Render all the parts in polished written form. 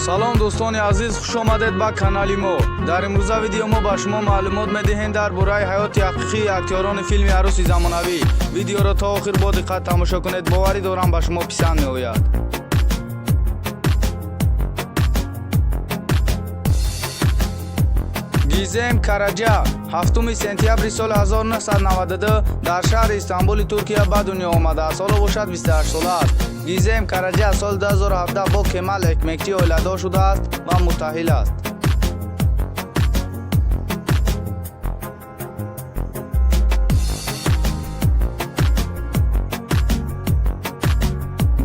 Салом, дӯстони азиз, хуш омадед ба канали мо. Дар имрӯза видео мо ба шумо маълумот медиҳем дар бораи ҳаёти ҳақиқии актёрони филми «Арӯси замонавӣ». Видеоро то охир бо диққат тамошо кунед, боварӣ дорам, ба шумо писанд меояд. Гизем Караҷа 7 сентябри соли 1992 дар шаҳри Истанбули Туркия ба дунё омадааст, ҳоло бошад 28 сола аст. Гизем Караҷа соли 2017 бо Кемал Экмекчӣ оиладор шудааст ва муттаҳил аст.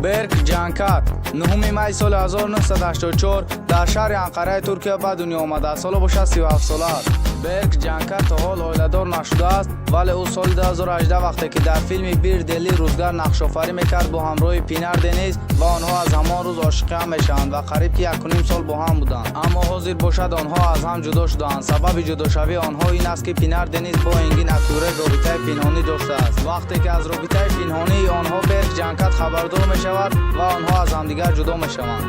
Берк Ҷанкат 9 май соли 1984 дар шаҳри Анқараи Туркия ба дунё омадааст, ҳоло бошад 37 сола аст. Берк Ҷанкат то ҳол оиладор нашудааст, вале ӯ соли 2018, вақте ки дар филми «Бир дели рӯзгар» нақшофарӣ мекард бо ҳамроҳи Пинар Дениз, ва онҳо аз ҳамон рӯз ошиқи ҳам мешаванд ва қариб ки 1,5 сол бо ҳам буданд. Аммо ҳозир бошад, онҳо аз ҳам ҷудо шудаанд. Сабаби ҷудошавии онҳо ин аст, ки Пинар Дениз бо Энгин Акюрек робитаи пинҳонӣ доштааст. Вақте ки аз робитаи пинҳонии онҳо Берк Ҷанкат хабардор мешавад ва онҳо аз ҳамдигар ҷудо мешаванд.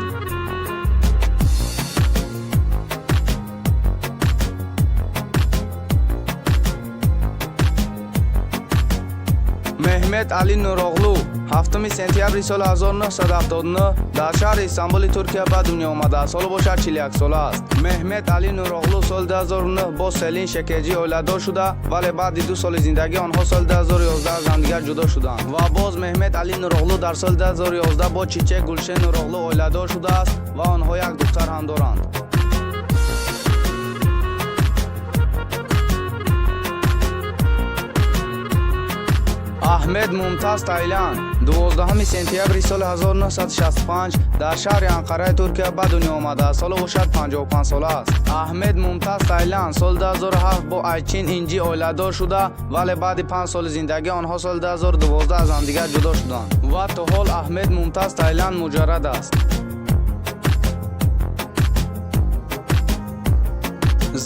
Меҳмет Али Нуроғлу 7 сентябри соли 1979 дар шаҳри Истанбули Туркия ба дунё омадааст, ҳоло бошад 41 сола аст. Меҳмет Али Нуроғлу соли 2009 бо Селин Шекерҷӣ оиладор шуда, вале баъди 2 соли зиндагӣ онҳо соли 2011 аз ҳамдигар ҷудо шуданд. Ва боз Меҳмет Али Нуроғлу дар соли 2011 бо Чичек Гулшен Нуроғлу оиладор шудааст ва онҳо як духтар ҳам доранд. Аҳмед Мумтаз Тайлан 12 сентябри соли 1965 дар шаҳри Анқараи Туркия ба дунё омадааст, ҳоло бошад 55 сола аст. Аҳмед Мумтаз Тайлан соли 2007 бо Айчин Инҷи оиладор шуда, вале баъди 5 соли зиндагӣ онҳо соли 2012 аз ҳамдигар ҷудо шуданд ва то ҳол Аҳмед Мумтаз Тайлан муҷаррад аст.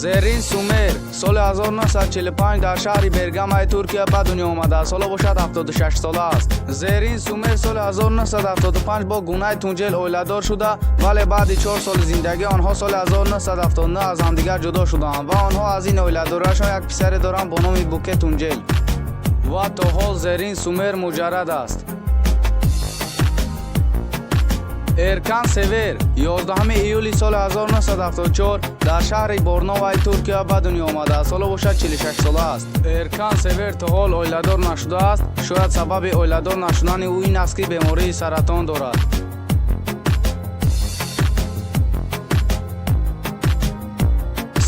Зерин Сумер соли 1945 дар шаҳри Бергамаи Туркия ба дунё омадааст, ҳоло бошад 76 сола аст. Зерин Сумер соли 1975 бо Гунай Тунҷел оиладор шуда, вале баъди 4 соли зиндагӣ онҳо соли 1979 аз ҳамдигар ҷудо шуданд ва онҳо аз ин оиладориашон як писаре доранд бо номи Буке Тунҷел ва то ҳол Зерин Сумер муҷаррад аст. Эркан Север 11 июли соли 1974 дар шаҳри Борноваи Туркия ба дунё омадааст, ҳоло бошад 46 сола аст. Эркан Север то ҳол оиладор нашудааст. Шояд сабаби оиладор нашудани ӯ ин аст, ки бемории саратон дорад.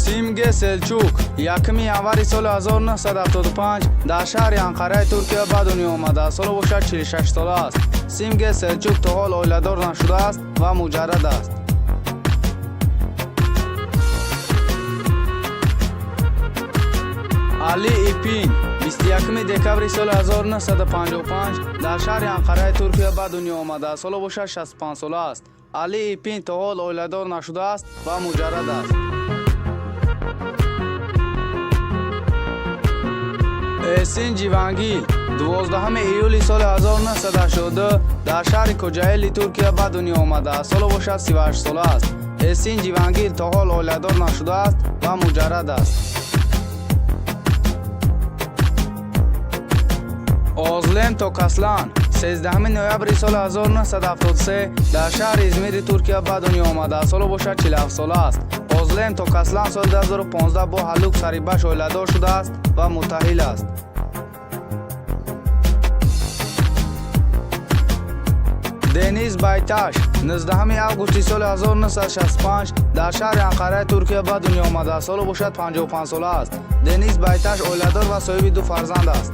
Симге Селчук 1 январи соли 1975 дар шаҳри Анқараи Туркия ба дунё омадааст, ҳоло бошад 46 сола аст. Симге Селчук то ҳол оиладор нашудааст ва муҷаррад аст. Али Ипин 21 декабри соли 1955 дар шаҳри Анқараи Туркия ба дунё омадааст, ҳоло бошад 65 сола аст. Али Ипин то ҳол оиладор нашудааст ва муҷаррад аст. Эсин Ҷивангил 12 июли соли 1982 дар шаҳри Коҷаэли Туркия ба дунё омадааст, ҳоло бошад 38 сола аст. Эсин Ҷивангил то ҳол оиладор нашудааст ва муҷаррад аст. Озлем Токаслан 13 ноябри соли 1973 дар шаҳри Измири Туркия ба дунё омадааст, ҳоло бошад 47 сола аст. Озлем Токаслан соли 2015 бо Ҳалук Сарибаш оиладор шудааст ва муттаҳил аст. Дениз Байташ 19 августи соли 1965 дар шаҳри Анқараи Туркия ба дунё омадааст, ҳоло бошад 55 сола аст. Дениз Байташ оиладор ва соҳиби ду фарзанд аст.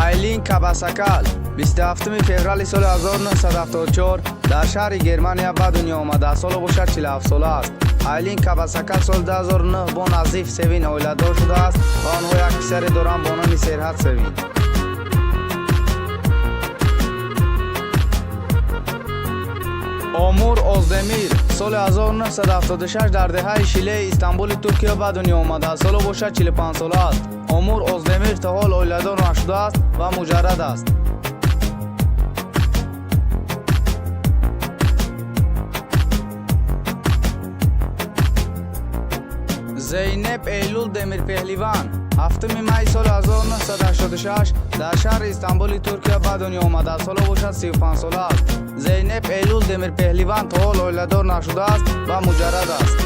Айлин Кабасакал 27 феврали соли 1974 дар шаҳри Германия ба дунё омадааст, ҳоло бошад 47 сола аст. Айлин Кабасакал соли 2009 бо Назиф Севин оиладор шудааст ва онҳо як писаре доранд бо номи Серҳат Севин. Омур Оздемир соли 1976 дар деҳаи Шилеи Истанбули Туркия ба дунё омадааст, ҳоло бошад 45 сола аст. Омур Оздемир то ҳол оиладор нашудааст ва муҷаррад аст. Эйлул Демирпеҳливан 7 майи соли 1986 дар шаҳри Истанбули Туркия ба дунё омадааст. Ҳоло бошад 35 сола аст. Зейнеп Эйлул Демирпеҳливан то ҳол оиладор нашудааст ва муҷаррад аст.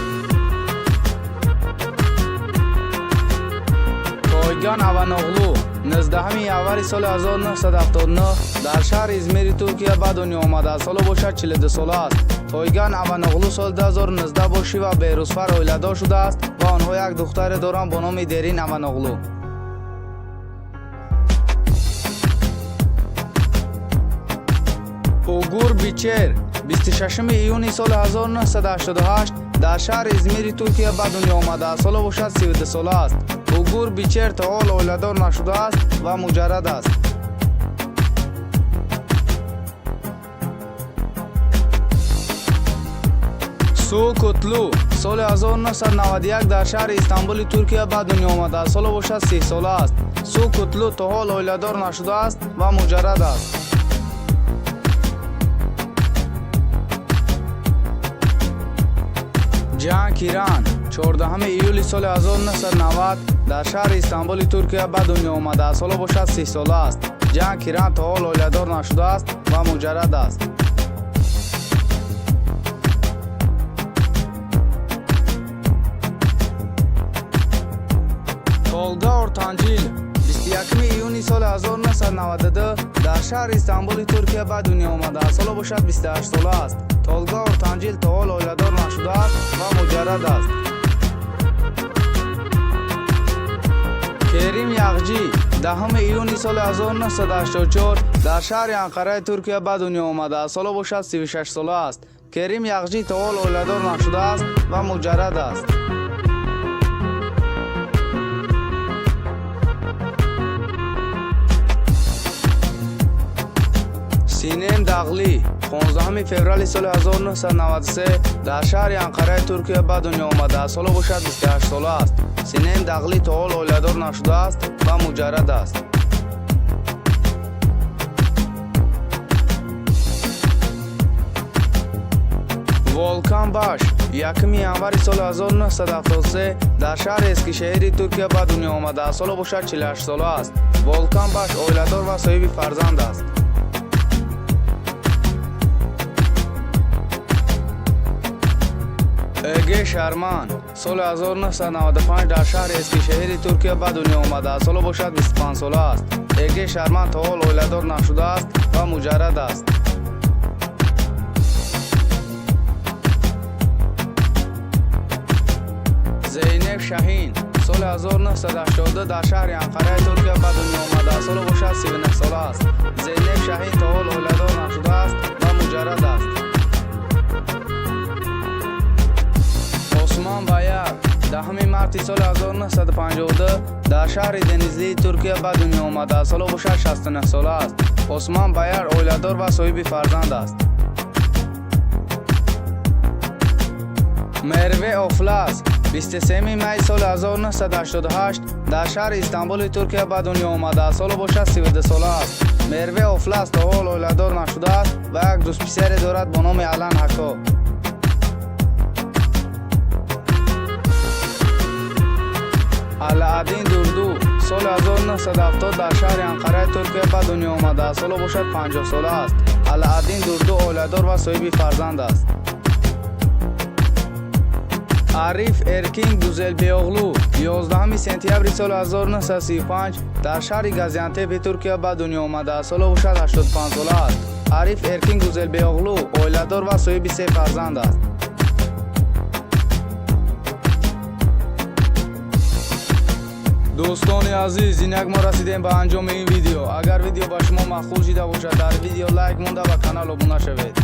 Тойган Аваноғлу 19 январи соли 1979 дар шаҳри Измири Туркия ба дунё омадааст. Ҳоло бошад 42 сола аст. Тойган Аваноғлу соли 2019 бо Шива Беҳрӯзфар оиладор шудааст ва онҳо як духтаре доранд бо номи Дерин Аваноғлу. Угур Бичер 26 июни соли 1988 дар шаҳри Измири Туркия ба дунё омадааст. Ҳоло бошад 32 сола аст. Угур Бичер то ҳол оиладор нашудааст ва муҷаррад аст. Су Кутлу соли 1991 дар шаҳри Истанбули Туркия ба дунё омадааст. Ҳоло бошад 30 сола аст. Су Кутлу то ҳол оиладор нашудааст ва муҷаррад аст. Ҷан Киран 14 июли соли 1990 дар шаҳри Истанбули Туркия ба дунё омадааст. Ҳоло бошад 30 сола аст. Ҷан Киран то ҳол оиладор нашудааст ва муҷаррад аст. Толга Ортанҷил 21 июни соли 1992 дар шаҳри Истанбули Туркия ба дунё омадааст. Ҳоло бошад 28 сола аст. Толга Ортанҷил то ҳол оиладор нашудааст ва муҷаррад аст. Керим Яғҷӣ 10 июни соли 1984 дар шаҳри Анқараи Туркия ба дунё омадааст. Ҳоло бошад 36 сола аст. Керим Яғҷӣ то ҳол оиладор нашудааст ва муҷаррад аст. Синем Дағлӣ 15 феврали соли 1993 дар шаҳри Анқараи Туркия ба дунё омадааст. Ҳоло бошад 28 сола аст. Синем Дағлӣ то ҳол оиладор нашудааст ва муҷаррад аст. Волкан Баш 1 январи соли 1973 дар шаҳри Эскишеҳири Туркия ба дунё омадааст. Ҳоло бошад 48 сола аст. Волкан Баш оиладор ва соҳиби фарзанд аст. Эге Шарман соли 1995 дар шаҳри Эскишеҳири Туркия ба дунё омадааст. Ҳоло бошад 25 сола аст. Эге Шарман то ҳол оиладор нашудааст ва муҷаррад аст. Зейнеп Шаҳин соли 1982 дар шаҳри Анқараи Туркия ба дунё омадааст. Ҳоло бошад 39 сола аст. Зейнеп Шаҳин то ҳол оиладор нашудааст ва муҷаррад аст. Осман Баяр 10 марти соли 1952 дар шаҳри Денизлии Туркия ба дунё омадааст. Ҳоло бошад 69 сола аст. Осман Баяр оиладор ва соҳиби фарзанд аст. Мерве Офлас 23 майи соли 1988 дар шаҳри Истанбули Туркия ба дунё омадааст. Ҳоло бошад 32 сола аст. Мерве Офлас то ҳол оиладор нашудааст ва як дӯстписаре дорад бо номи Алан Ҳако. Алааддин Дурду соли 1970 дар шаҳри Анқараи Туркия ба дунё омадааст. Ҳоло бошад 50 сола аст. Алааддин Дурду оиладор ва соҳиби фарзанд аст. Ариф Эркин Гузелбеоғлу 11 сентябри соли 1935 дар шаҳри Газиантепи Туркия ба дунё омадааст. Ҳоло бошад 85 сола аст. Ариф Эркин Гузелбеоғлу оиладор ва соҳиби се фарзанд аст. Дӯстони азиз, инак мо расидем ба анҷоми ин видео. Агар видео ба шумо маъқул шида бошад, дар видео лайк монда ба канал обуна шавед.